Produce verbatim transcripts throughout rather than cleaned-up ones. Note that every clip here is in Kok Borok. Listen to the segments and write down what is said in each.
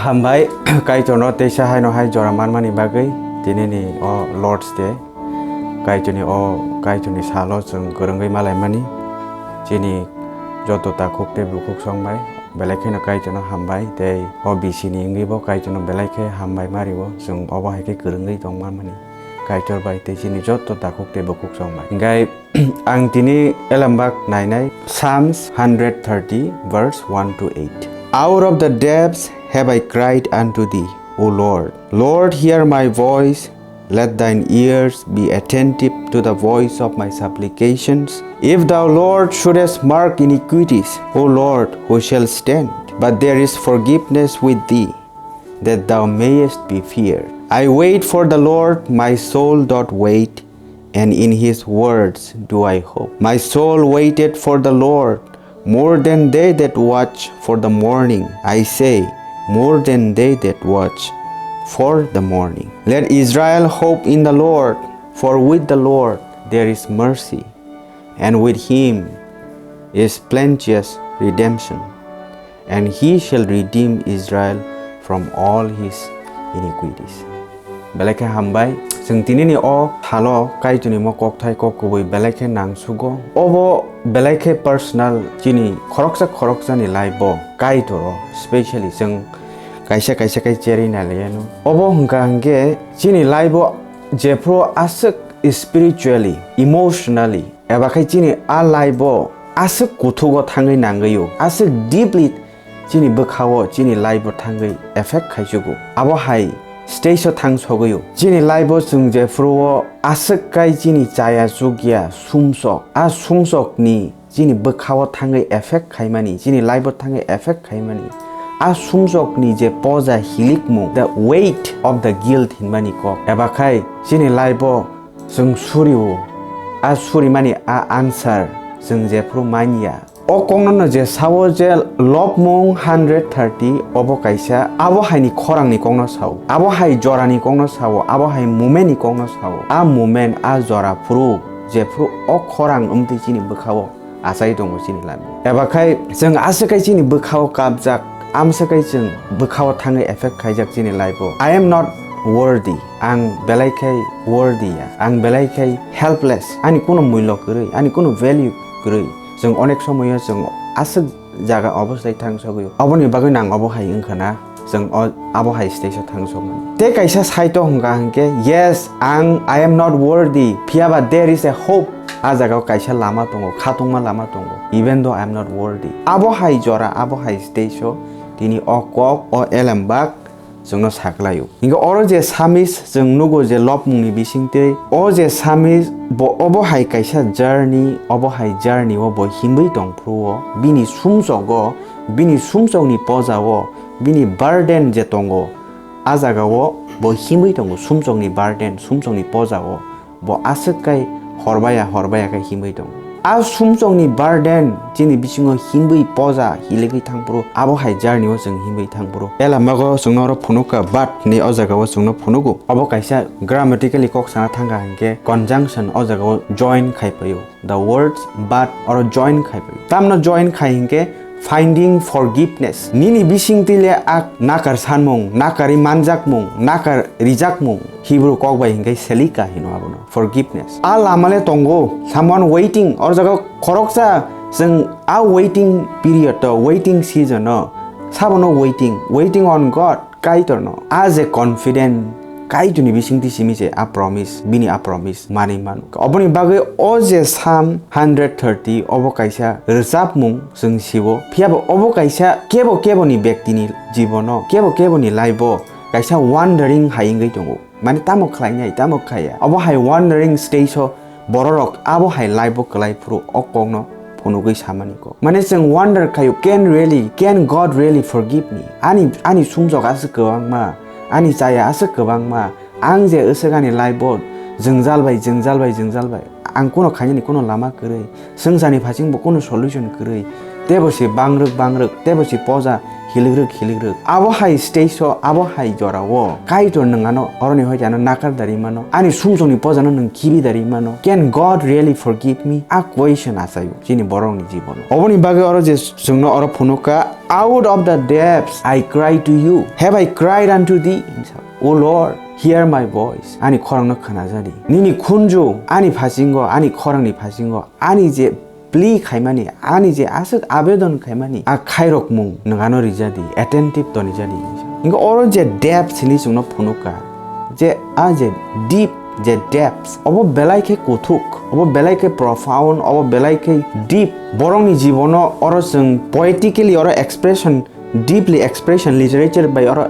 Hambai Kaitorno teisa haino hai jora manmani bagwi tinini o Lord's Day, Kaitorni o, Kaitorni salo chwng kwrwngwi malaimani. Chini joto takhuk tei bukhuk song bai belai kheno Kaitorno hambai tei o bisini wngwibo Kaitorno belai khe hambai mario, chwng obo hai khe kwrwngwi tong manmani. Kaitor bai tei chini joto takhuk tei bukhuk song bai. Hinkhe ang tini elembak nainai Psalms hundred thirty verse one to eight. Out of the depths have I cried unto thee, O Lord. Lord, hear my voice. Let thine ears be attentive to the voice of my supplications. If thou, Lord, shouldest mark iniquities, O Lord, who shall stand? But there is forgiveness with thee, that thou mayest be feared. I wait for the Lord, my soul doth wait, and in his words do I hope. My soul waited for the Lord more than they that watch for the morning. I say, more than they that watch for the morning. Let Israel hope in the Lord, for with the Lord there is mercy, and with him is plenteous redemption, and he shall redeem Israel from all his iniquities. Belai khe hambai, chwng tinini o thalo Kaitorni mo kokthai kok kubui belai khe nangsugo. Obo belai khe personal, chini khoroksa khoroksani life o Kaitoro, specially chwng kaisa kaisa khe cherwi nai liya no. Obo hwnkha hwnkhe chini life o jephru aswk spiritually, emotionally, eba khai chini a life o aswk kuthugo thangwi nangwi o, aswk deeply chini bwkhao, chini life o thangwi effect khaichugo. Abo hai stage o thang sogwi o. Chini life o chwng jephru o aswk kai chini chaya chukya sumsok, a sumsok ni chini bwkhao thangwi effect khaimani, chini life o thangwi effect khaimani. A sumsok ni je poja hilikmung, the weight of the guilt hinmani kok, eba khai chini life o chwng suri o, a surimani a answer chwng jephru manya. O kokno no je sao je Lobmung hundred thirty, obo kaisa abo hai ni khorang ni kokno sao, abo hai jora ni kokno sao, abo hai moment ni kokno sao. A moment, a jora phuru jephru o khorang wngtwi chini bwkhao achai tongo chini life o. Eba khai chwng aswk kai chini bwkhao kapjak, amswk kai chwng bwkhao thangwi effect khaijak chini life o. I am not worthy. Ang belai khai worthy ya. Ang belai khai helpless. Ani kuno mullo kwrwi, ani kuno value kwrwi. Chwng onek somoyo chwng aswk jaga obostai thang sogwi. Oboni bagwi nang obo hai wngkha na. Chwng o, abo hai stage o thang sogmani. Tei kaisa side o hwnkha hwnkhe, yes, ang, I am not worthy. Phiya ba there is a hope. A jaga o kaisa lama tongo, khatungma lama tongo. Even though I am not worthy. Abo hai jora, abo hai stage o tini o kok, o elembak chwngno saklaio. Hinkhe oro je Psalmist chwng nugo je Lobmungni bisingtwi, o je Psalmist bo obo hai kaisa journey, obo hai journey o bo himwi tongphuru o, bini sumsogo, bini sumsokni poja o, bini burden je tongo, a jaga o bo himwi tongo, sumsokni burden, sumsokni poja o. Bo aswk kai horbaya horbaya khe himwi tongo. A sumsokni burden chini bisingo himwi poja hilikwi thangphuru, abo hai journey o chwng himwi thangphuru. Elamago chwngno oro phunukha but ni o jaga o chwngno phunugo. Obo kaisa grammatically kok sana thangkha hinkhe conjunction o jaga o join khai phaio. The words but oro join khai phaio. Tamno join khai hinkhe finding forgiveness. Nini bisingtwi le a nakar sanmung, nakari manjakmung, nakar rijakmung. Hebrew kok bai hinkhe selika hino abono. Forgiveness. A lama le tongo. Someone waiting. Oro jaga khoroksa chwng a waiting period o, waiting season o. Sabono waiting. Waiting on God. Kaitorno. A je confident. Kaitorni bisingtwi simi se a promise. Bini a promise. Manwi mano. Oboni bagwi o je Psalm hundred thirty obo kaisa rwchapmung chwng sibo. Phiya bo obo kaisa kebo keboni bektini jibono, kebo keboni life o kaisa wondering hai wngwi tongo. Mane tamo khlainai, tamo khaiya. Obo hai wondering stage o bororok abo hai life o kwlai phuru o kokno phunugwi samani kok. Mane chwng wonder khaio, can really, can God really forgive me? Ani, ani sumjok aswk kwbangma, ani chaya aswk kwbangma, ang je aswk ani life o jwngjal bai, jwngjal bai, jwngjal bai. Ang kuno khainani kuno lama kwrwi, swngcharni phasing bo kuno solution kwrwi. Tebo se bangrwk, bangrwk, tebo se poja Khilikrwk, khilikrwk. Abo hai stage o, abo hai jora o Kaitor nwng ano oroni hoite ano nakar dari mano. Ani sumsokni pojano nwng khibi dari mano. Can God really forgive me? A question achaio chini borokni jibono. Oboni bagwi oro je chwngno oro phunukha, "Out of the depths I cry to you. Have I cried unto thee?" O Lord, hear my voice. Ani khorangno khwnajadi. Nini khunju ani phasingo, ani khorangni phasingo, ani je plea khaimani, ani je aswk abedon khaimani, a khairokmung nwng ano rijadi, attentive tonijadi. Hingke oro je depth hini chwngno phunukha, je a je deep, je depth, obo belai khe kuthuk, obo belai khe profound, obo belai khe deep. Borokni jibono oro chwng poetically oro expression, deeply expression, literature bai oro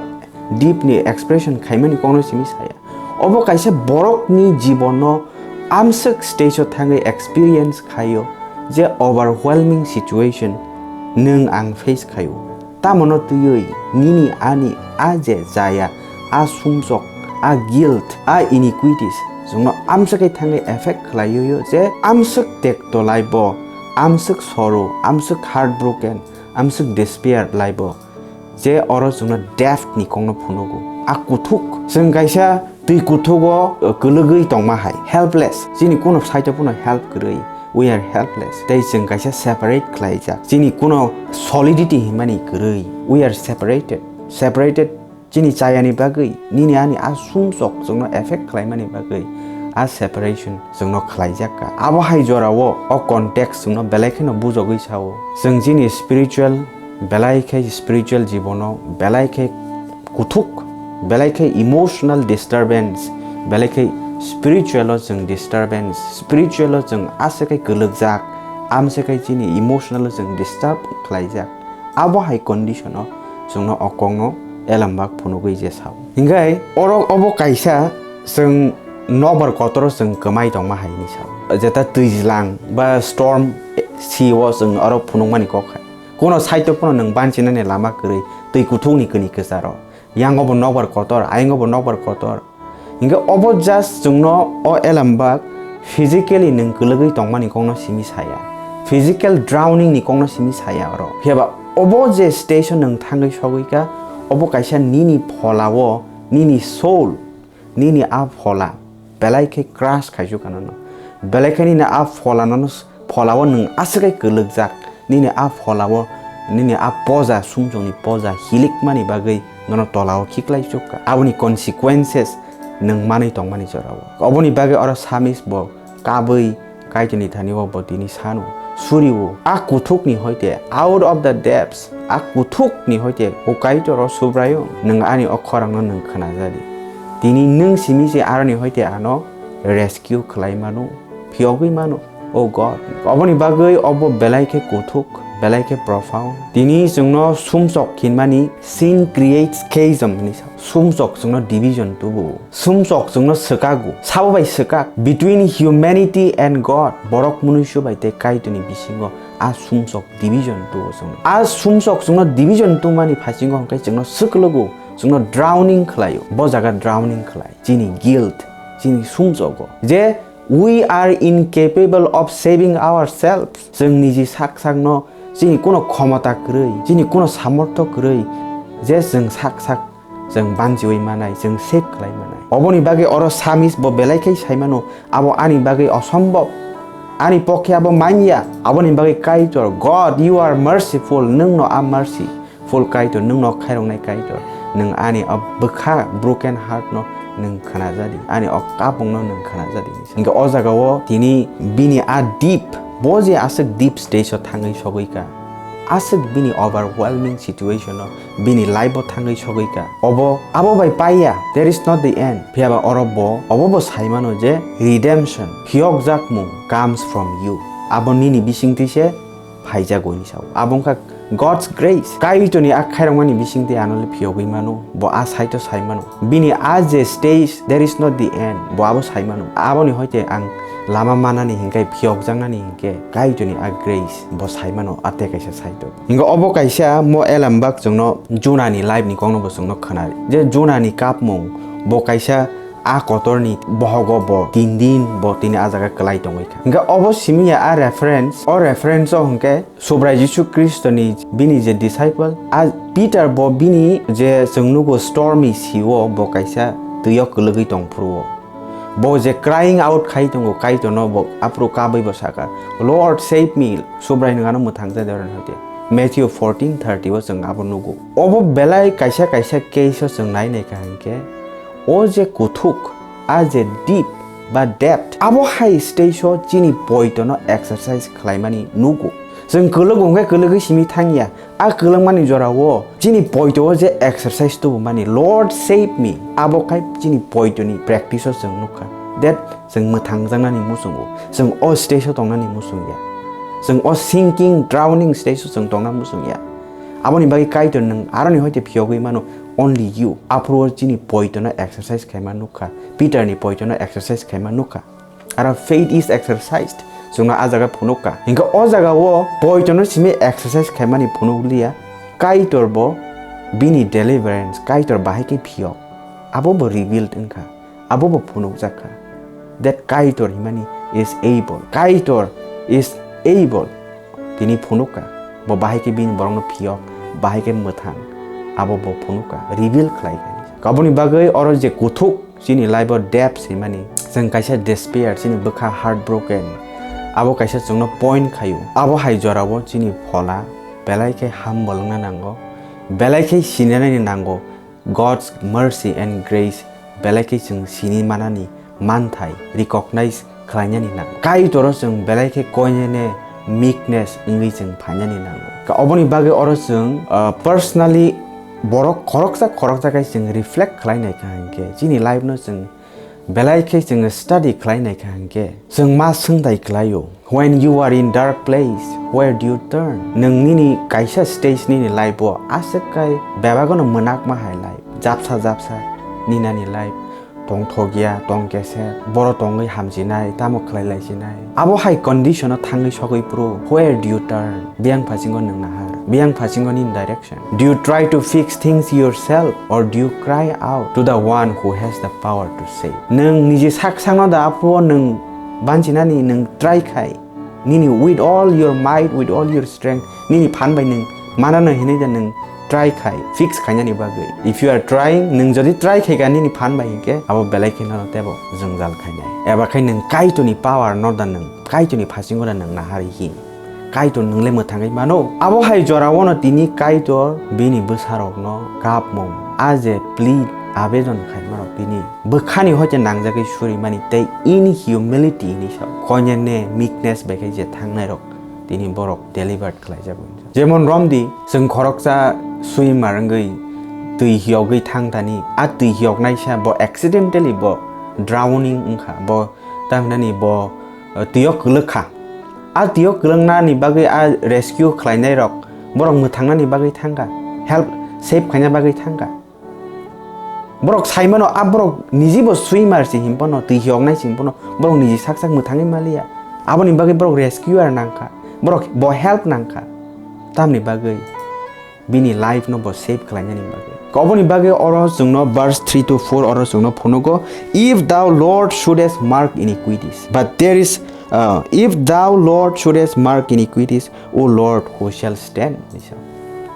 deep ni expression khaimani kokno simi saya. Obo kaisa borokni jibono amswk stage o thangwi experience khaio je overwhelming situation nwng ang face khaio. Tamono twiwi nini ani a je jaya, a sumsok, a guilt, a iniquities chwngno amswk khe thangwi affect khlaio je amswk tekto laibo, amswk soru, amswk heartbroken, amswk despair laibo. Je oro chwngno depth ni kokno phunugo. A kuthuk, chwng kaisa twi kuthugo, uh, kwlwgwi tongma hai, helpless. Chini kuno side o phano help kwrwi. We are helpless. Tei chwng kaisa separate khlaijak. Chini kuno solidity hinmani kwrwi. We are separated. Separated chini chayani bagwi, nini ani a sumsok chwngno affect khlaimani bagwi a separation chwngno khlaijak kha. Abo hai jorao o context chwngno belai kheno bujogwi sao. Chwng chini spiritual, belai khe spiritual jibono belai khe kuthuk, belai khe emotional disturbance, belai khe spiritual o chwng disturbance, spiritual o chwng aswk khe kwlwkjak, amswk khe chini emotional o chwng disturb khlaijak. Abo hai condition o chwngno o kokno elambak phunugwi je sao. Hinkhe oro obo kaisa chwng nokbar kotoro chwng kwmai tongma hai hinwi sao. Jeta twijlang ba storm sea o chwng oro phunukmani kok hai. Kuno side o phano nwng banchinani lama kwrwi twi kuthukni kini kwcharo. Yango bo nokbar kotor, ayingo bo nokbar kotor. Hinkhe obo just chwngno o elambak physically nwng kwlwgwi tongmani kokno simi saya. Physical drowning ni kokno simi saya oro. Phiya ba obo je stage o nwng thangwi sogwi kha, obo kaisa nini phola o, nini soul, nini a phola belai khe crush khaijak kha nono. Belai khe nini a phola nono s-, phola o nwng aswk khe kwlwkjak. Nini a phola o, nini a poja, sumsokni poja hilikmani bagwi nono tola o khiklai chuk kha. Aboni consequences nwng manwi tongmani jora o. Oboni bagwi oro Psalmist bo kabwi Kaitorni thani o bo tini sano, suri o, a kuthukni hoite, out of the depths, a kuthukni hoite, o Kaitor o Subraiyung, nwng ani o khorangno nwng khwnajadi. Tini nwng simi se aroni hoite ano rescue khlai mano, phiyogwi mano, o God. Oboni bagwi obo belai khe kuthuk, belai khe profound. Tini chwngno sumsok hinmani sin creates schism hinwi sa. Sumsok chwngno division tubu. Sumsok chwngno swkago. Sabo bai swkak. Between humanity and God. Borok munuisu bai tei Kaitorni bisingo a sumsok division tubu chwngno. A sumsok chwngno division tubumani phasingo hwnkhe chwngno swklugo. Chwngno drowning khlaio. Bo jaga drowning khlai. Chini guilt, chini sumsogo. Je we are incapable of saving ourselves. Chwng niji sak sakno chini kuno khomota kwrwi, chini kuno samortho kwrwi je chwng sak sak chwng banchiwi manai, chwng save khlai manai. Oboni bagwi oro Psalmist bo belai khe sai mano, "Abo ani bagwi osombhob, ani pokhe abo manya." Aboni bagwi Kaitor, "God, you are merciful, nwngno a mercy." Full Kaitor, nwngno khairoknai Kaitor, nwng ani o bwkha broken heart no nwng khwnajadi, ani o kapungno nwng khwnajadi. Hingke o jaga o tini bini a deep, bo je aswk deep stage o thangwi sogwi ka, aswk bini overwhelming situation o, bini life o thangwi sogwi ka, obo abo bai paiya, there is not the end. Phiya ba oro bo, obo bo sai mano je redemption, phiyokjakmung comes from you. Abo nini bisingtwi se phaijago hinwi sao. Abo wngkha God's grace. Kaitorni a khairokmani bisingtwi ano le phiyogwi mano, bo a saito sai mano. Bini a je stage, there is not the end, bo abo sai mano. Aboni hoite ang lama manani hinkhe, phiyokjaknani hinkhe, Kaitorni a grace bo sai mano, a tei kaisa saito. Hinkhe obo kaisa mo elambak chwngno Jonani life ni kokno bo chwngno khwnari. Je Jonani kapmung, bo kaisa a kotorni bohogo bo tin din bo tini a jaga kwlai tongwi kha. Hwnkhe obo simi ya a reference, o reference o hwnkhe Subrai Jisu Khristoni bini je disciple, a Peter bo bini je chwng nugo stormy sea-o bo kaisa twi-o kwlwgwi tong phuru-o. Bo je crying out khai tongo, Kaitorno bo aphuru kabwi bo saka, "Lord, save me, Subrai, nwng ano mwthang ja de," oro hoite. Matthew fourteen thirty o chwng abo nugo. Obo belai kaisa kaisa case o chwng nai nai kha hinkhe, o je kuthuk, a je deep ba depth, abo hai stage o chini poitono exercise khlaimani nugo. Chwng kwlwk hwnkhe kwlwgwi simi thangya, a kwlwngmani jorao chini poito o je exercise tubumani, "Lord, save me," abo khai chini poitoni practice o chwng nukha. That chwng mwthangjaknani muchungo, chwng o stage o tongnani muchungya, chwng o sinking, drowning stage o chwng tongna muchungya. Aboni bagwi Kaitor nwng aroni hoite phiyogwi mano, only you. Aphuru o chini poitono exercise khaima nukha, Peter ni poitono exercise khaima nukha. Aro faith is exercised. Chwngno a jaga phunuk kha. Hinkhe o jaga o poitono simi exercise khaimani phunuk liya. Kaitor bo bini deliverance, Kaitor bahai khe phiyok. Abo bo revealed wngkha. Abo bo phunukjak kha. That Kaitor himani is able. Kaitor is able. Tini phunuk kha. Bo bahai khe bini borokno phiyok, bahai khe mwthang. Abo bo phunuk kha. Reveal khlai kha. Aboni bagwi oro je kuthuk chini life o depth himani, chwng kaisa despair, chini bwkha heartbroken, abo kaisa chwngno point khaio. Abo hai jorao chini phola belai khe humble wngna nango, belai khe sinanani nango. God's mercy and grace belai khe chwng sini manani manthai recognize khlainani nango. Kaitoro chwng belai khe koinene meekness wngwi chwng phainani nango. Ka oboni bagwi oro chwng, ah, personally borok khoroksa khoroksa khe chwng reflect khlai nai kha hinkhe chini life no chwng belai khe chwng study khlai nai kha hinkhe chwng ma swngdai khlaio, "When you are in dark place, where do you turn?" Nwng nini kaisa stage nini life o aswk kai bebak no mwnakma hai life, japsa japsa ninani life, tongthok ya, tong kese, boro tongwi hamchinai, tamo khlai lai sinai. Abo hai condition o thangwi sogwi phuru, where do you turn? Biyang phasingo nwng nahar, biyang phasingo nini direction. Do you try to fix things yourself or do you cry out to the one who has the power to save? Nwng niji sak sakno da aphuru nwng banchinani nwng try khai. Nini with all your might, with all your strength, nini phan bai nwng manano hinwi da nwng try khai, fix khainani bagwi. If you are trying, nwng jodi try khai ka nini phan bai hinkhe, abo belai khe nono tebo jwngjal khainai. Eba khai nwng Kaitorni power no da nwng, Kaitorni phasingo da nwng nahari hin. Kaitor nwng le mwthangwi mano. Abo hai jorao no tini Kaitor bini bwsarokno kapmung, a je plead, abejon khaimarok bini bwkhani hoite nangjagwi surimani tei in humility hinwi sao. Koinene meekness bai khe je thangnairok tini borok delivered khlaijak. Jemon romdi, chwng khoroksa swimmer wngwi twi hiyogwi thang thani, a twi hiyoknaisa bo accidentally bo drowning wngkha, bo tamhinani bo, uh, twio kwlwkha. A twio kwlwngnani bagwi a rescue khlainairok borok mwthangnani bagwi thangkha, help, save khaina bagwi thangkha. Borok saimano a borok nijibo swimmer se hinphano, twi hiyoknai se hinphano, borok niji sak sak mwthangwi maliya. Aboni bagwi borok rescuer nangkha, borok bo help nangkha. Tamni bagwi bini life no bo save khlainani bagwi. Oboni bagwi oro chwngno verse three to four oro chwngno phunugo, "If thou, Lord, shouldest mark iniquities, but there is, uh, if thou, Lord, shouldest mark iniquities, O Lord, who shall stand?"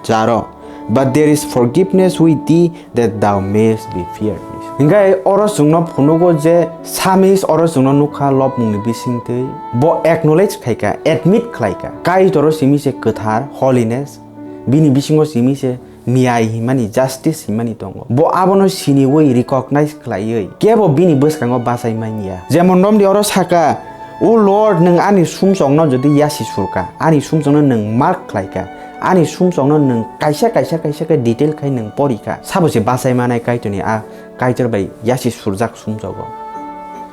Charo, "But there is forgiveness with thee, that thou mayest be feared." Hinkhe oro chwngno phunugo je Psalmist oro chwngno nukha lobmungni bisingtwi bo acknowledge khaikha, admit khlaikha, Kaitoro simi se kwthar, holiness, bini bisingo simi se miyai hinmani, justice hinmani tongo. Bo abono siniwi recognize khlaiwi kebo bini bwskango bachai manya. Jemon romdi oro saka, "O Lord, nwng ani sumsokno jodi yasi surka, ani sumsokno nwng mark khlaika, ani sumsokno nwng kaisa kaisa kaisa khe detail khai nwng porikha, sabo se bachai manai Kaitorni a Kaitor bai yasi surjak sumsogo."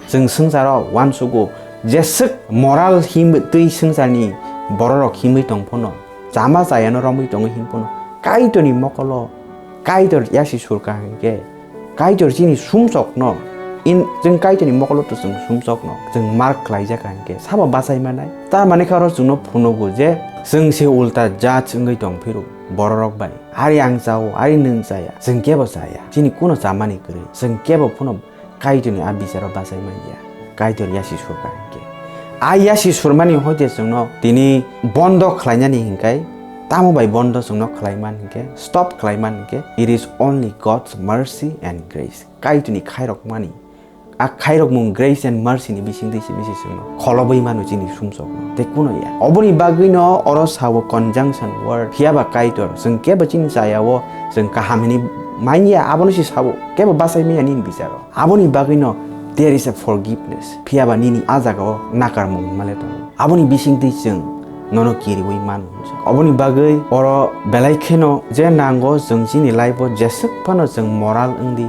Chwng swngcharo uansugo, jeswk moral him twi swngcharni bororok himwi tong phano, chama chayano romwi tongwi hinphano, Kaitorni mokolo Kaitor yasi surka hinkhe, Kaitor chini sumsokno, in, chwng Kaitorni mokolo to chwng sumsokno chwng mark khlaijak hinkhe, sabo bachai manai? Tar mani khe oro chwngno phunugo je chwng se ulta judge wngwi tong phiru bororok bai. Ari ang chao, ari nwng chaya, chwng kebo chaya. Chini kuno chamani kwrwi, chwng kebo phano Kaitorni a bicharo bachai manya. Kaitor yasi surka hinkhe. A yasi surmani hoite chwngno tini bondo khlainani hinkai, tamo bai bondo chwngno khlaiman hinkhe, stop khlaiman hinkhe, it is only God's mercy and grace. Kaitorni khairokmani, a khairokmung grace and mercy ni bisingtwi simi se chwngno kholobwi mano chini sumsokno, tei kuno ya. Oboni bagwino oro sao conjunction word, phiyaba Kaitor, chwng kebo chini chayao chwng kaham hini manya, abono se sao, kebo bachai manya nini bicharo. Aboni bagwino there is a forgiveness. Phiyaba nini a jagao nakarmung hwnmale tongo. Aboni bisingtwi chwng nono kiriwi mano. Oboni bagwi oro belai kheno je nango chwng chini life-o jeswk phano chwng moral wngdi,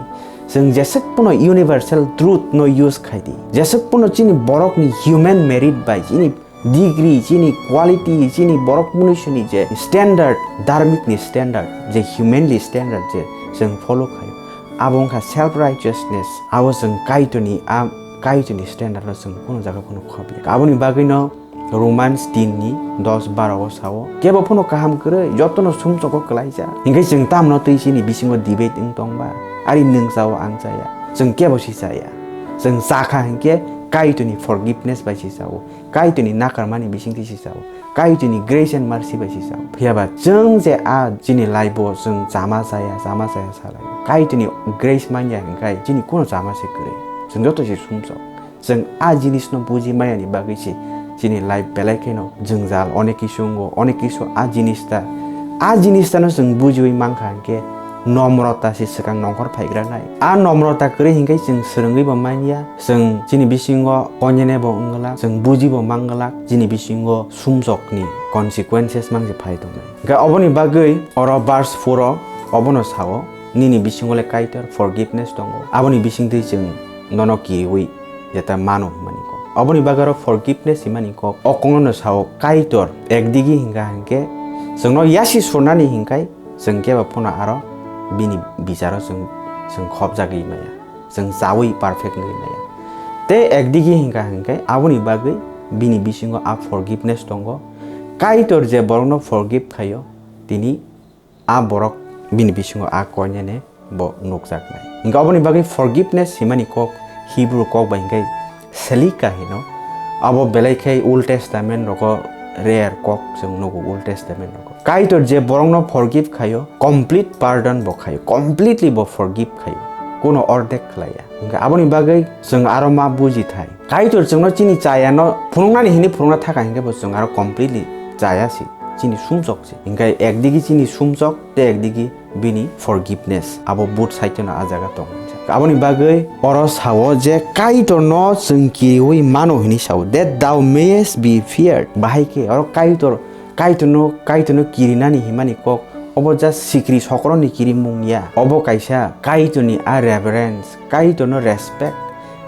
chwng jeswk phano universal truth no use khaidi, jeswk phano chini borokni human merit bai, chini degree, chini quality, chini borok munisuni je standard, dharmik ni standard, je humanly standard je chwng follow khaio, abo wngkha self righteousness. Abo chwng Kaitorni, a Kaitorni standard no chwng kuno jaga phano khobya. Aboni bagwino Romans tin ni dos baro o sao, kebo phano kaham kwrwi, jotono sumsogo kwlaijak. Hinkhe chwng tamno twi chini bisingo debate wng tongba, ari nwng chao ang chaya, chwng kebo si chaya. Chwng chakha hinkhe Kaitorni forgiveness bai si chao. Kaitorni nakarmani bisingtwi si chao, Kaitorni grace and mercy bai si chao. Phiyaba chwng je a chini life-o chwng chama chaya, chama chaya salai, Kaitorni grace manya hinkhai chini kuno chama se kwrwi. Chwng joto se sumsok. Chwng a jinisno buji mayani bagwi se chini life belai kheno jwngjal, onek kisu wngo, onek kisu a jinis ta, a jinis tano chwng bujiwi mankha hinkhe, nomrota se swkang nongkhor phaigranai. A nomrota kwrwi hinkhe chwng swrwngwi bo manya, chwng chini bisingo konyene bo wngwlak, chwng buji bo mangwlak, chini bisingo sumsokni consequences mangse phai tongnai. Hinkhe oboni bagwi oro verse four o obono sao, nini bisingo le Kaitor forgiveness tongo, aboni bisingtwi chwng nono kiriwi jeta mano hwnmani kok. Oboni bagwi oro forgiveness hwnmani kok, o kokno sao Kaitor ekdigi hinkha hinkhe chwngno yasi surnani hinkhai chwng kebo phano aro bini bicharo chwng, chwng khopjagwi maya, chwng chawi perfect wngwi maya. Tei ekdigi hinkha hinkhe aboni bagwi bini bisingo a forgiveness tongo. Kaitor je borokno forgive khaio, tini a borok bini bisingo a koinene bo nukjaknai. Hinkhe oboni bagwi forgiveness himani kok Hebrew kok bai hinkhe selika hino. Abo belai khe Old Testament rogo rare kok chwng nugo Old Testament rogo. Kaitor je borokno forgive khaio, complete pardon bo khaio, completely bo forgive khaio, kuno ordek khlaiya. Hinkhe aboni bagwi chwng aro ma buji thai. Kaitor chwngno chini chayano phunuknani hini phunukna thaka hinkhe bo chwng aro completely chaya se, chini sumsok se. Hinkhe ekdigi chini sumsok tei ekdigi bini forgiveness, abo both side-no a jaga tongo. Aboni bagwi oro sao je Kaitorno chwng kiriwi mano hini sao, "That thou mayest be feared." Bahai khe oro Kaitor, Kaitorno, Kaitorno kirinani himani kok, obo just sikri sokoroni kirimung ya. Obo kaisa Kaitorni a reverence, Kaitorno respect,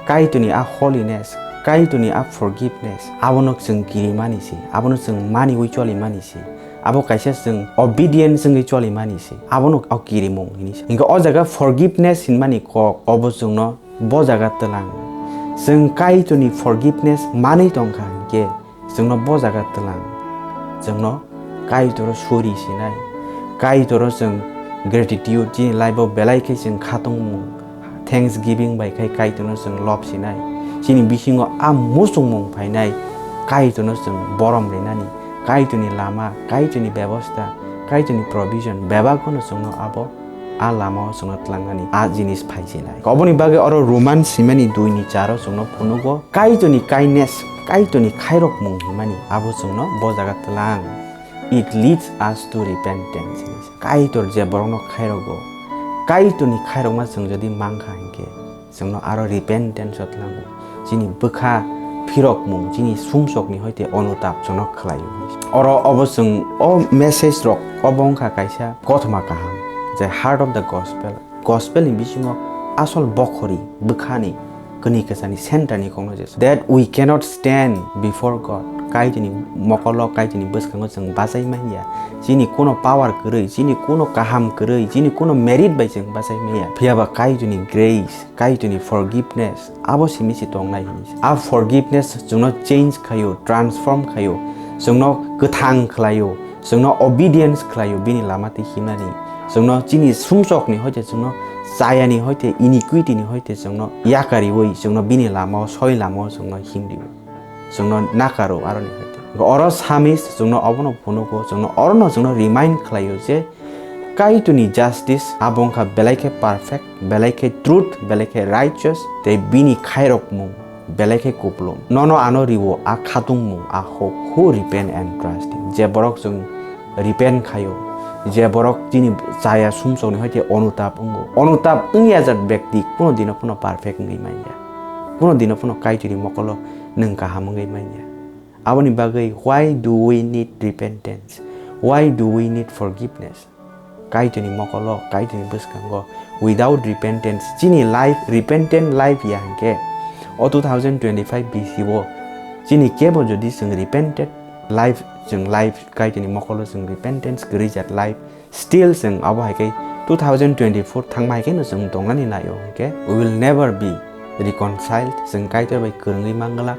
Kaitorni a holiness, Kaitorni a forgiveness, abono chwng kirimani se, abono chwng maniwi cholimani se, abo kaisa chwng obedience wngwi cholimani se, abono o kirimung hini se. Hinkhe o jaga forgiveness hinmani kok, obo chwngno bo jaga twlang. Chwng Kaitorni forgiveness manwi tongkha hinkhe, chwngno bo jaga twlang, chwngno Kaitoro suri sinai, Kaitoro chwng gratitude, chini life-o belai khe chwng khatungmung, thanksgiving bai khai Kaitorno chwng lob sinai, chini bisingo a muchungmung phainai, Kaitorno chwng borom rinani, Kaitorni lama, Kaitorni bebosta, Kaitorni provision, bebak phano chwngno abo a lamao chwngno twlangnani a jinis phai sinai. Oboni bagwi oro Roman simani dui ni charo chwngno phunugo, Kaitorni kindness, Kaitorni khairokmung himani abo chwngno bo jaga twlang. It leads us to repentance. Kaitor je borokno khairogo, Kaitorni khairokma chwng jodi mankha hinkhe, chwngno aro repentance o twlango. Chini bwkha phirokmung, chini sumsokni hoite onutap chwngno khlaio. Oro obo chwng o message rok obo wngkha kaisa kothoma kaham, je heart of the gospel. Gospel ni bisingo asol bokhori bwkhani kwnwi kwchani center ni kokno je, that we cannot stand before God. Kaitorni mokolo, Kaitorni bwskango chwng bachai manya. Chini kuno power kwrwi, chini kuno kaham kwrwi, chini kuno merit bai chwng bachai manya. Phiyaba Kaitorni grace, Kaitorni forgiveness, abo simi se tongnai hini se. A forgiveness chwngno change khaio, transform khaio, chwngno kwthang khlaio, chwngno obedience khlaio, bini lama twi himnani. Chwngno chini sumsokni hoite chwngno chayani hoite iniquity ni hoite chwngno yakariwi chwngno bini lamao soi lamao chwngno himriwi. Chwngno nakaro aroni hoite. Oro Psalmist chwngno obono phunugo, chwngno orono chwngno remind khlaio je Kaitorni justice abo wngkha belai khe perfect, belai khe truth, belai khe righteous, tei bini khairokmung belai khe kupulung. Nono ano riwo a khatungmung, a hope, who repent and trust him. Je borok chwng repent khaio, je borok chini chaya sumsokni hoite onutap wngo. Onutap wngya jat bekti kuno dino phano perfect wngwi manya. Kuno dino phano Kaitorni mokolo nwng kaham wngwi manya. Aboni bagwi, why do we need repentance? Why do we need forgiveness? Kaitorni mokolo, Kaitorni bwskango, without repentance, chini life, repentant life ya hinkhe, o two thousand twenty-five B C o, chini kebo jodi chwng repented life, chwng life, Kaitorni mokolo chwng repentance kwrwi jat life, still chwng abo hai khe two thousand twenty-four thangma hai khe no chwng tongnani naio hinkhe, we will never be reconciled, chwng Kaitor bai kwrwngwi manglak,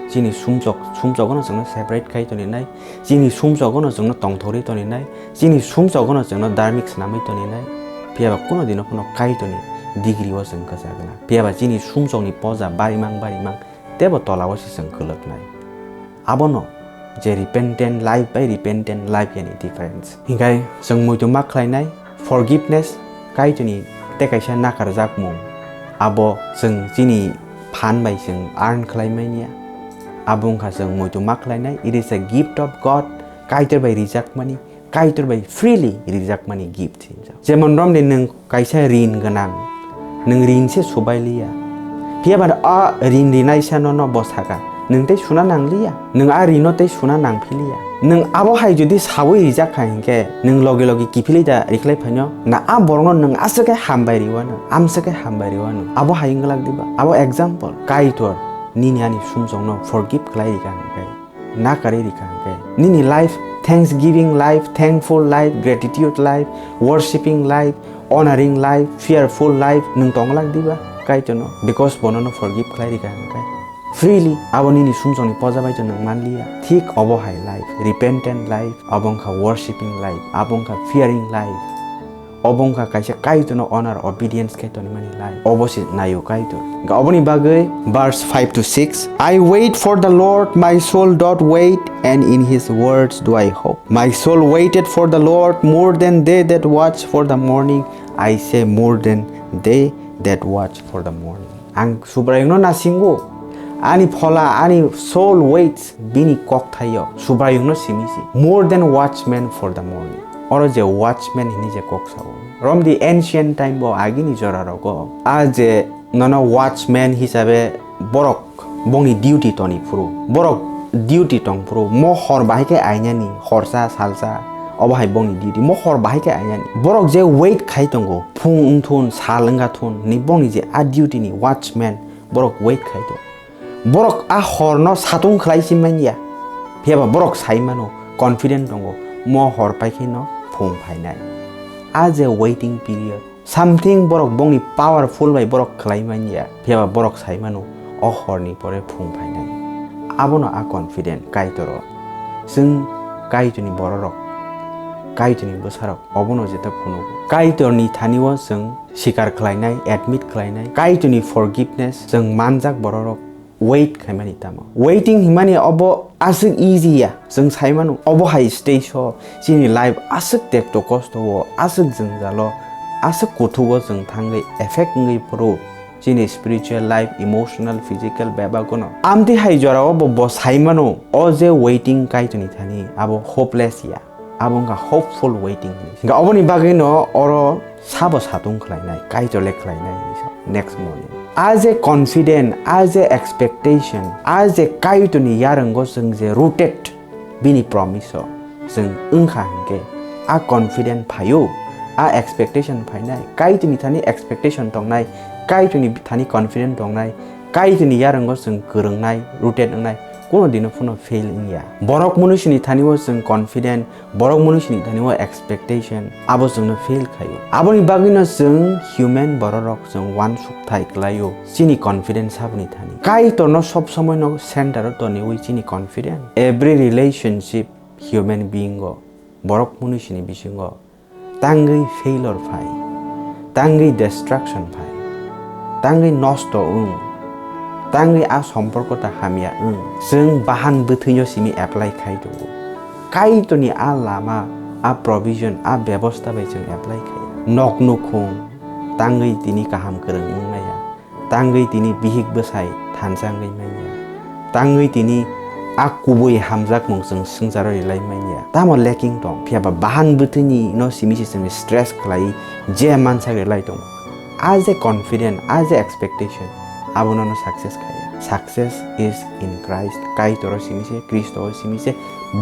chini sumsok, sumsogono chwngno separate khai toninai, chini sumsogono chwngno tongthorwi toninai, chini sumsogono chwngno dharmik swnamwi toninai, phiyaba kuno dino phano Kaitorni degree o chwng kwchagwna. Phiyaba chini sumsokni poja barimang barimang teibo tolao se chwng kwlwknai. Abono je repentant life bai repentant life yani difference. Hinkhe chwng muitu ma khlainai forgiveness, Kaitorni tei kaisa nakarjakmung, abo chwng chini phan bai chwng earn khlai manya. Abo wngkha chwng muitu ma khlainai, it is a gift of God, Kaitor bai rijakmani, Kaitor bai freely rijakmani gift hinjak. Jemon romni nwng kaisa rin gwnang, nwng rin se subai liya. Phiyaba a rin rinaisa nono bo saka, nwng tei suna nang liya, nwng a rino tei suna nang phi liya. Nwng abo hai jodi sawi rijak kha hinkhe, nwng logi logi kiphilwi da rikhlai phaino, na a borokno nwng aswk khe hambai riwano, amswk khe hambai riwano. Abo hai wngwlak diba? Abo example, Kaitor nini ani sumsokno forgive khlai rikha hinkhe, nakarwi rikha hinkhe, nini life, thanksgiving life, thankful life, gratitude life, worshipping life, honoring life, fearful life nwng tonglak diba Kaitorno? Because bono no forgive khlai rikha hinkhe, freely abo nini sumsokni poja bai to nwng manliya. Thik obo hai life, repentant life, abo wngkha worshipping life, abo wngkha fearing life, obo wngkha kaisa Kaitorno honor, obedience khe tonimani life. Obo se naio Kaitor. Hinkhe oboni bagwi verse five to six, "I wait for the Lord, my soul doth wait, and in his words do I hope. My soul waited for the Lord more than they that watch for the morning, I say, more than they that watch for the morning." Ang Subraiyungno nasingo, ani phola, ani soul waits, bini kokthaio Subraiyungno simi si, more than watchman for the morning. Oro je watchman hini je kok sao, from the ancient time bo agini jora rogo, a je nono watchman hisabe borok bongni duty toni phuru, borok duty tong phuru, mo hor bahai khe ainani, horsa, salsa, obo hai bongni duty, mo hor bahai khe ainani. Borok je wait khai tongo, phung wngthun, sal wngkha thun, ni bongni je a duty ni watchman, borok wait khai tongo. Borok a horno satung khlai si manya, phiyaba borok sai mano, confident tongo, mo hor pai khe no phung phainai. A je waiting period, something borok bongni powerful bai borok khlai manya, phiyaba borok sai mano, o horni pore phung phainai. Abono a confident Kaitoro. Chwng Kaitorni bororok, Kaitorni bwsarok, obono jeta phunuk. Kaitorni thani o chwng sikar khlainai, admit khlainai, Kaitorni forgiveness chwng manjak bororok wait khaimani tamo. Waiting himani obo aswk easy ya, chwng sai mano. Obo hai stage o chini life aswk tekto kosto o, aswk jwngjalo, aswk kuthugo chwng thangwi affect wngwi phuru chini spiritual life, emotional, physical bebagono. Amtwi hai jorao bo, bo sai mano, o je waiting Kaitorni thani abo hopeless ya. Abo wngkha hopeful waiting hinwi. Hinkhe oboni bagwino oro sabo satung khlainai, Kaitor le khlainai hinwi sa next morning. A je confident, a je expectation, a je Kaitorni yarwngo chwng je rooted bini promise o chwng wngkha hinkhe, a confident phaio, a expectation phainai, Kaitorni thani expectation tongnai, Kaitorni thani confident tongnai, Kaitorni yarwngo chwng kwrwngnai, rooted wngnai, kuno dino phano fail wngya. Borok munisini thani o chwng confident, borok munisini thani o expectation, abo chwngno fail khaio. Aboni bagwino chwng human bororok chwng uansuk thai klaio, chini confidence saboni thani. Kaitorno sob somoino center o toniwi chini confidence. Every relationship human being o, borok munisini bisingo tangwi failure phai, tangwi destruction phai, tangwi nosto wng, tangwi a somporko ta hamya wng. Chwng bahan bwthwino simi apply khai tongo. Kaitorni a lama, a provision, a bebosta bai chwng apply khai. Nok nukhung tangwi tini kaham kwrwng wng maya. Tangwi tini bihik bwsai thansa wngwi manya. Tangwi tini a kubui hamjakmung chwng swngcharo rilai manya. Tamo lacking tong, phiya ba bahan bwthwini no simi se chwngni stress khlai je mansak rilai tongo. A je confident, a je expectation, abono no success khaya. Success is in Christ. Kaitor o simi se, Kristo o simi se,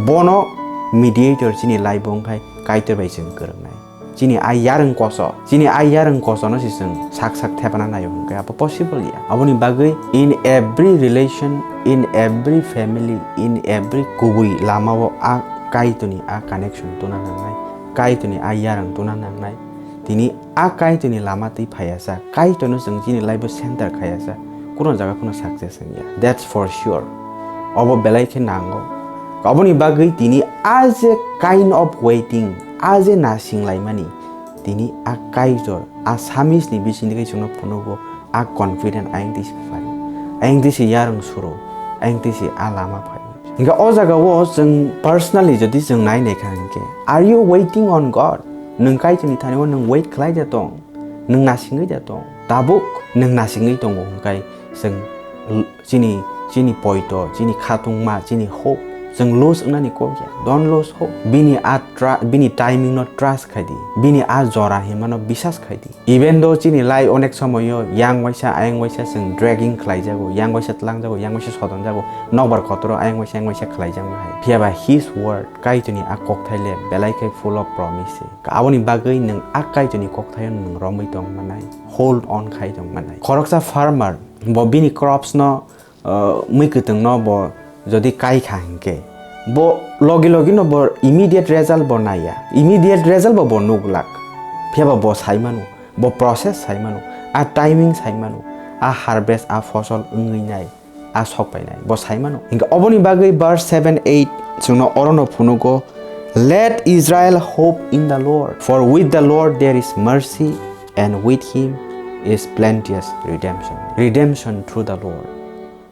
bono mediator chini life o wngkhai Kaitor bai chwng kwrwngnai. Chini a yarwng koso, chini a yarwng koso no se chwng sak sak thepana naio hwnkhe abo possible ya. Aboni bagwi in every relation, in every family, in every kubui lamao a Kaitorni a connection tuna nangnai, Kaitorni a yarwng tuna nangnai. Tini a Kaitorni lama twi phaiya sa, Kaitorno chwng chini life o center khaiya sa, kuno jaga kuno success wngya. That's for sure. Obo belai khe nango. Aboni bagwi tini a je kind of waiting, a je nasing laimani, tini a Kaitor, a Psalmist ni bisingni khe chwngno phunugo, a confident ayang twi se phai, ayang twi se yarwng suro, ayang twi se a lama phai. Hingkhe o jaga o chwng personally jodi chwng nai naikha hingkhe, are you waiting on God? Nwng Kaitorni thani o nwng wait khlai de tong, nwng nasingwi de tong. Tabuk nwng nasingwi tongo hwnkhe chwng l-, chini, chini poito, chini khatungma, chini hope chwng lose wngnani kok ya. Don't lose hope. Bini a tra-, bini timing no trust khai di. Bini a jora hinmano bisas khai di. Even though chini life onek somoyo yang waisa, ayang waisa chwng dragging khlai jago, yang waisa tlang jago, yang waisa sodon jago, nokbar kotoro ayang waisa, ayang waisa khlai jago hai. Phiya ba his word, Kaitorni a kokthai le belai khe full of promise se. Aboni bagwi nwng a Kaitorni kokthaino nwng romwi tong manai, hold on khai tong manai. Khoroksa farmer bo bini crops no, uh, mui kwtwng no bo jodi kai kha hinkhe, bo logi logi no bo immediate result bo naiya, immediate result bo bo nuglak. Phiya ba bo sai mano, bo process sai mano, a timing sai mano, a harvest, a fosol wngwi nai, a sok painai, bo sai mano. Hinkhe oboni bagwi verse seven, eight chwngno orono phunugo, "Let Israel hope in the Lord, for with the Lord there is mercy, and with him is plenteous redemption." Redemption through the Lord.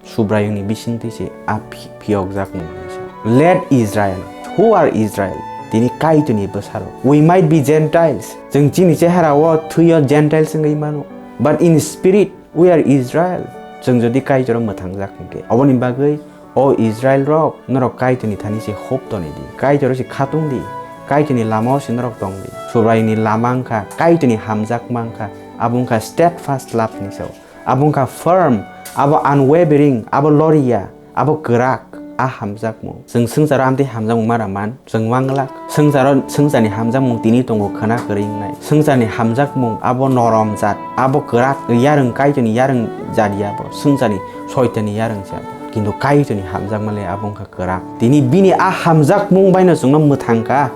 Subraiyungni bisingtwi se a phi-, phiyokjakmung hai se. Let Israel, who are Israel? Tini Kaitorni bwsarok. We might be Gentiles. Chwng chini chehara o thwi o Gentiles wngwi mano. But in spirit, we are Israel. Chwng jodi Kaitor o mwthangjak hinkhe. Oboni bagwi, o Israel rok, norok Kaitorni thani se hope toni di. Kaitor o se khatung di. Kaitorni lama o se norok tong di. Subraiyungni lama wngkha, Kaitorni hamjakma wngkha. Abo wngkha steadfast love ni sao. Abo wngkha firm, abo unwavering, abo loria, abo kwrak, a hamjakmung. Chwng swngcharo amtwi hamjakmung mara man, chwng manglak. Swngcharo, swngcharni hamjakmung tini tongo khwna kwrwi wngnai. Swngcharni hamjakmung abo norom jat, abo kwrak, yarwng Kaitorni yarwng jat ya bo, swngcharni soitanni yarwng se abo. Kintu Kaitorni hamjakma le abo wngkha kwrak. Tini bini a hamjakmung baino chwngno mwthang kha,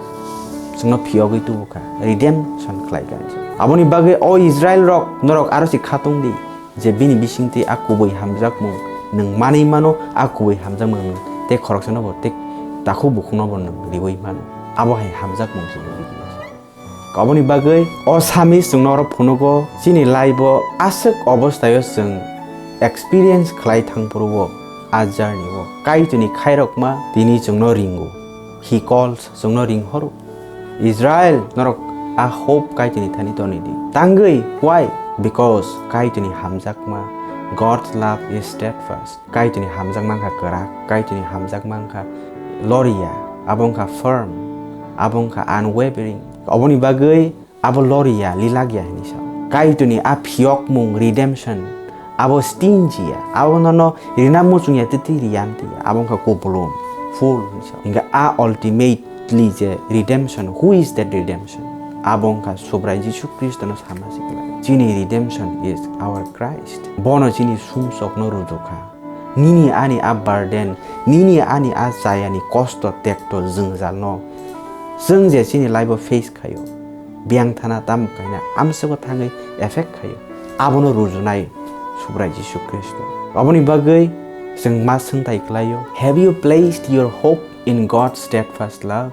chwngno phiyogwi tubu kha, redemption khlai kha. Aboni bagwi o Israel rok, norok aro se khatung di. Je bini bisingtwi a kubui hamjakmung nwng manwi mano, a kubui hamjakmung nwng tei khoroksano bo tei takhuk bukhukno bo nwng riui mano. Abo hai hamjakmung se nwng riui mano. Aboni bagwi o Psalmist chwngno oro phunugo, chini life o aswk obosthayo chwng experience khlai thangphuru o, a journey o Kaitorni khairokma tini chwngno ringo. He calls, chwngno ringhoro. Israel, norok a hope Kaitorni thani toni di. Tangwi, why? Because Kaitorni hamjakma, God's love is steadfast. Kaitorni hamjakma wngkha kwrak, Kaitorni hamjakma wngkha loria, abo wngkha firm, abo wngkha unwavering. Oboni bagwi abo loria, lilak ya hinwi sa. Kaitorni a phiyokmung, redemption, abo stingy ya, abo nono rina muchung ya tei tei riya amtwi ya, abo wngkha kupulung, full hinwi sa. Hingkhe a ultimately je redemption, who is that redemption? Abo wngkha Subrai Jisu Khristono sama sikla. Chini redemption is our Christ. Bono chini sumsokno rujukha. Nini ani a burden, nini ani a chayani kosto, tekto, jwngjalno chwng je chini life o face khaio, biyang thana tamo kaina amswkgo thangwi effect khaio, abono rujunai Subrai Jisu Khristo. Aboni bagwi chwng ma swngthai khlaio, "Have you placed your hope in God's steadfast love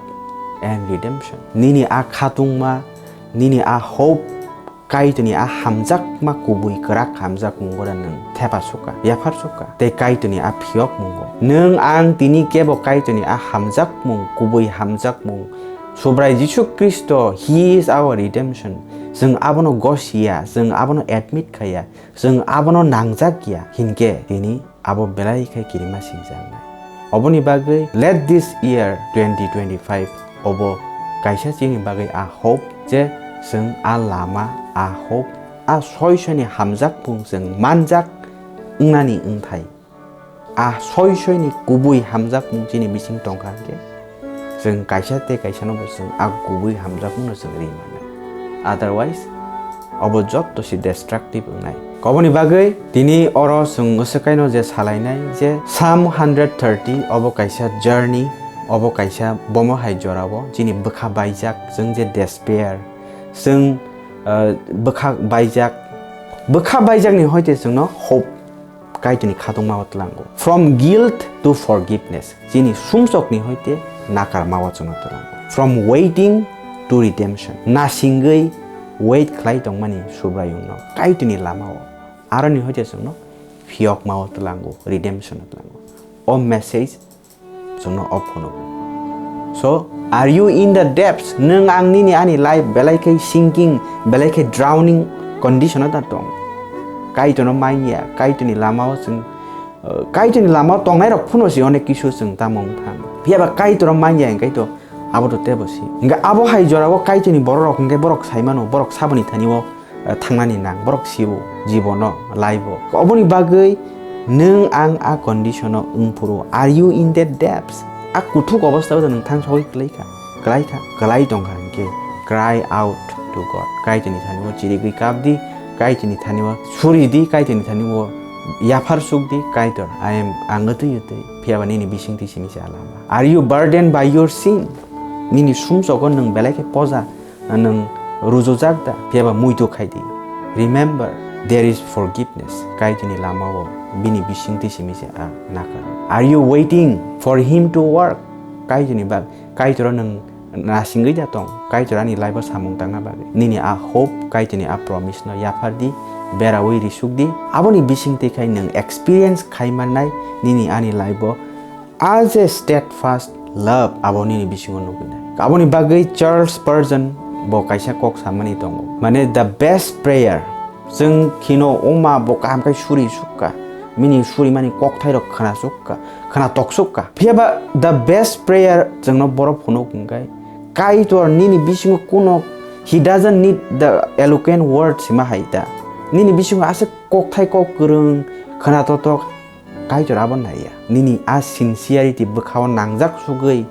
and redemption?" Nini a khatungma, Nini a hope, Kaitorni a hamjakma kubui kwrak hamjakmungo da nwng thepa sukha, yaphar sukha. Tei Kaitorni a phiyokmungo nwng ang tini kebo Kaitorni a hamjakmung, kubui hamjakmung, Subrai Jisu Khristo, He is our redemption. Chwng abono gosiya, chwng abono admit khaiya, chwng abono nangjakya, hinkhe tini abo belai khe kirima singjaknai. Oboni bagwi let this year twenty twenty-five obo kaisa chini bagwi a hope je chwng a lama, a hope, a soi soini hamjakmung chwng manjak wngnani wngthai. A soi soini kubui hamjakmung chini bising tongkha hwnkhe, chwng kaisa tei kaisano bo chwng a kubui hamjakmungno chwng ri mano. Otherwise, obo jotto se destructive wngnai. Oboni bagwi tini oro chwng swkaino je salainai je Psalm hundred thirty obo kaisa journey, obo kaisa bomo hai jorao chini bwkha baijak, chwng je despair, chwng, uh, bwkha baijak, bwkha baijakni hoite chwngno hope Kaitorni khatungma o tlango. From guilt to forgiveness. Chini sumsokni hoite nakarma o chwngno tlango. From waiting to redemption. Nasingwi wait khlai tongmani Subraiyungno Kaitorni lama o. Aroni hoite chwngno phiyokma o tlango, redemption o tlango. O message chwngno off hwno. So, are you in the depths? Nwng ang nini ani life belai khe sinking, belai khe drowning condition o da tong? Kaitorno manya, Kaitorni lama o chwng, uh, Kaitorni lama o tongnai rok phano si onek kisu chwng tamo wng thang. Phiya ba Kaitorno manya hwnkhe to abo to tebo si. Hwnkhe abo hai jora o Kaitorni borok rok hwnkhe borok sai mano, borok saboni thani o eh, thangnani nang, borok sio, jibono, life-o. Oboni bagwi nwng ang a condition-o wngphuru, are you in that depths? A kuthuk obostha-o nwng thang sogwi kwlai kha, kwlai kha, kwlai tong kha hwnkhe, cry out to God. Kaitorni thani-o chirigwi kap di, Kaitorni thani-o suri di, Kaitorni thani-o yaphar suk di, Kaitor, I am, ang wtwi wtwi, phiya ba nini bisingtwi simi se a lama. Are you burdened by your sin? Nini sumsogo nwng belai khe poja nwng rujujak da, phiya ba muitu khai di. Remember, there is forgiveness. Kaitorni lama-o bini bisingtwi simi se a nakar. Are you waiting for him to work? Kaitorni bag-, Kaitor nwng nasingwi da tong. Kaitor ani life-o samung tangna bagwi. Nini a hope, Kaitorni a promise-no yaphar di, berawi risuk di. Aboni bisingtwi khai nwng experience khai mannai nini ani life-o a je steadfast love abo nini bisingo nugwi nai. Aboni bagwi Charles Spurgeon bo kaisa kok samani tongo, mane, the best prayer. Chwng khino wngma bo kaham khai suri sukha, bini surimani kokthairok khna sukha, khna tok sukha. Phiya ba the best prayer chwngno borok phunuk hwnkhe, Kaitor nini bisingo kuno, he doesn't need the eloquent words hima hai ta. Nini bisingo aswk kokthai kok kwrwng, khna totok, Kaitor abo naiya. Nini a sincerity bwkhao nangjak sugwi,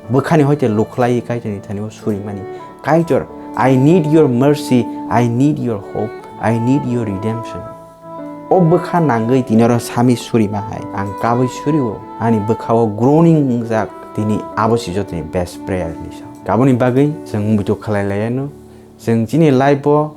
bwkhani hoite lukhlai Kaitorni thani o surimani. Kaitor, I need your mercy, I need your hope, I need your redemption. O bwkha nangwi tini oro sami surima hai. Ang kabui surio, ani bwkhao groaning wngjak, tini abo si jotoni best prayer hinwi sa. Aboni bagwi chwng muitu khlai laiano, chwng chini life o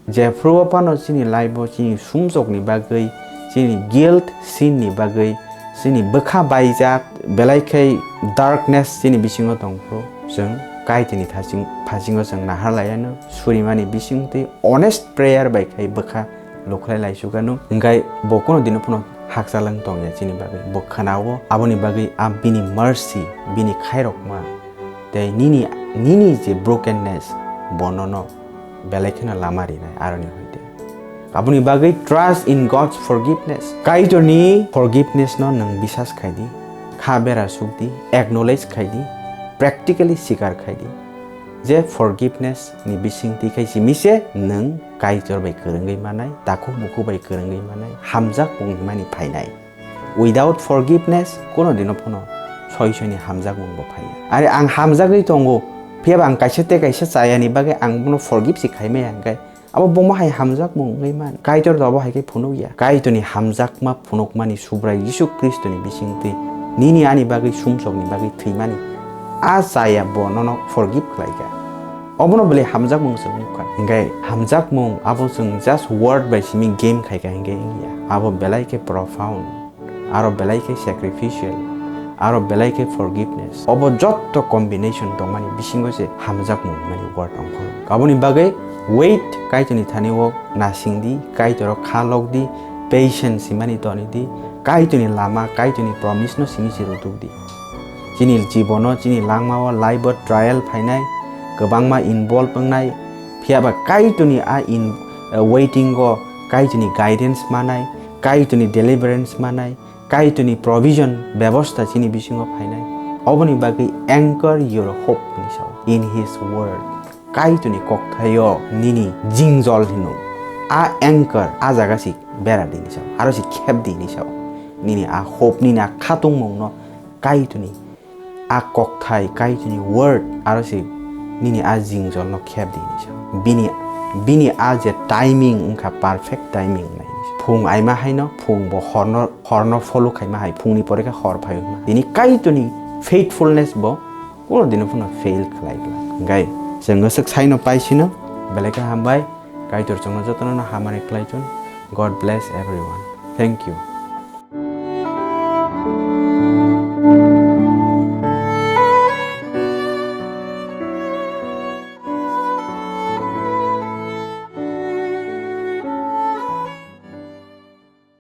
Jephru o phano chini life o chini sumsokni bagwi, chini guilt, sin ni bagwi, chini bwkha baijak, belai khai darkness chini bisingo tongphru, chwng Kaitorni thaching-, phasingo chwng nahar laiano, surimani bisingtwi honest prayer bai khai bwkha lukhlai laisukano, hwnkhe bo kuno dino phano hakchalwng tongya chini bagwi. Bo khwnao, aboni bagwi a bini mercy, bini khairokma, tei nini, nini je brokenness, bo nono belai kheno lama rinai aroni hoite. Aboni bagwi trust in God's forgiveness. Kaitorni forgiveness no nwng bisas khai di, kha bera suk di, acknowledge khai di, practically sikar khai di. Je forgiveness ni bisingtwi khai simi se nwng Kaitor bai kwrwngwi manai, takhuk bukhuk bai kwrwngwi manai, hamjak wngmani phainai. Without forgiveness, kono dino phano soi soini hamjakmung bo phaiya. Are ang hamjagwi tongo, phiyaba ang kaisa tei kaisa chayani bagwi ang bono forgive se khaimaya hwnkhe, abo bomo hai hamjakmung wngwi man. Kaitor do abo hai khe phunukya. Kaitorni hamjakma phunukmani Subrai Jisu Khristoni bisingtwi nini ani bagwi sumsokni bagwi thwimani a chaya bo nono forgive khlaikha. Obono belai hamjakmung se wngkha. Hwnkhe hamjakmung abo chwng just word bai simi game khaikha hwnkhe wngya. Abo belai khe profound. Aro belai khe sacrificial, Aro belai khe forgiveness. Obo jotto combination tongmani bisingo se hamjakmung hwnmani word ongkhorgo. Aboni bagwi wait, Kaitorni thani o nasing di, Kaitoro kha lok di, patience hwnmani toni di, Kaitorni lama, Kaitorni promise no simi se rutuk di. Chini jibono, chini langmao, life o trial phainai, kwbangma involve wngnai, phiyaba Kaitorni a in, waiting o Kaitorni guidance manai, Kaitorni deliverance manai, Kaitorni provision bebosta chini bisingo phainai. Oboni bagwi anchor your hope hwnwi sao in his word. Kaitorni kokthaio nini jingjol hino. A anchor a jaga si bera di hwnwi sao. Aro si khep di hwnwi sao. Nini a hope, nini a khatungmungno Kaitorni a kokthai, Kaitorni word aro si nini a jingjolno khep di hwnwi sao. Bini, bini a je timing wngkha, perfect timing nai hwnwi sao. Phung aima haino phung bo horno, horno follow khaima hai, phungni pore khe hor phai wngma. Tini Kaitorni faithfulness bo kuno dino phano fail khlai glak. Hwnkhe chwng swk saino paisino, belai khe hambai, Kaitor chwngno jotono no hamari khlai chun. God bless everyone. Thank you.